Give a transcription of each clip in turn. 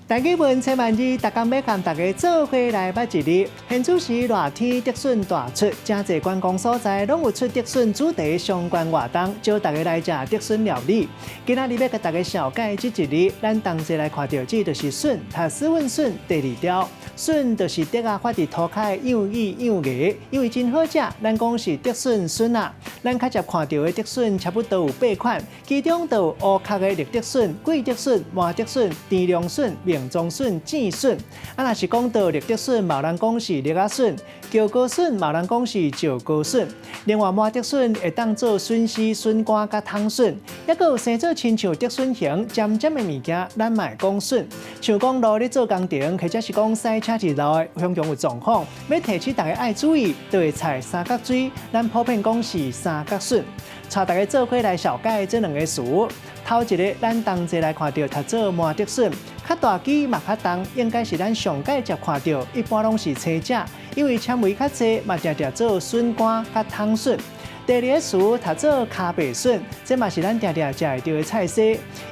台語文千萬字，逐工欲共大家做伙來捌一字。現此時熱天竹筍大出，誠濟觀光所在攏有出竹筍主題相關活動，招大家來食竹筍料理。今仔日欲共大家紹介這一字，咱同齊來看著這就是筍，讀斯文筍第二調。筍就是竹仔發佇塗跤的幼語幼芽，因為真好食，咱講是竹筍筍仔。咱較常看著的竹筍差不多有八款，其中就有烏殼的綠竹筍、桂竹筍、麻竹筍、甜龍筍、命宗筍、糋筍。啊，若是講到綠竹筍，嘛有人講是綠仔筍；轎膏筍，嘛有人講是石膏筍。另外，麻竹筍會當做筍絲、筍乾佮桶筍，抑閣有生做親像竹筍形尖尖的物件，咱嘛會講筍。像講路咧做工程，或者是講駛車佇路的，常常有狀況，欲提醒大家愛注意，就會踩三角錐，咱普遍講是三角筍。帶大家做伙來紹介這兩個詞。頭一个，咱同齊來看著讀做麻竹筍，較大支嘛較重，應該是咱上蓋才看著，一般攏是青食，因為纖維較濟，嘛定定做筍乾佮桶筍。第二个詞讀做跤白筍，這嘛是咱定定食會著的菜色，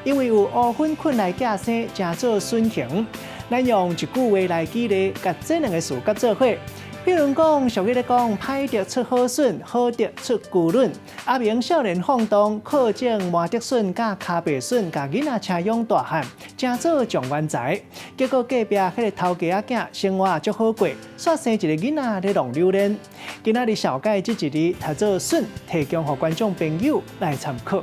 因為有烏粉菌來寄生，成做筍形。咱用一句話來舉例，共這兩个詞佮做伙。比如講，俗語咧講，歹竹出好筍，好竹出龜卵。阿明少年放蕩，靠種麻竹筍佮跤白筍，共囡仔車養大漢，成做狀元才。結果隔壁彼个頭家仔囝生活足好過，煞生一个囡仔咧弄榴蓮。今仔日紹介這一字，讀做筍，提供予觀眾朋友來參考。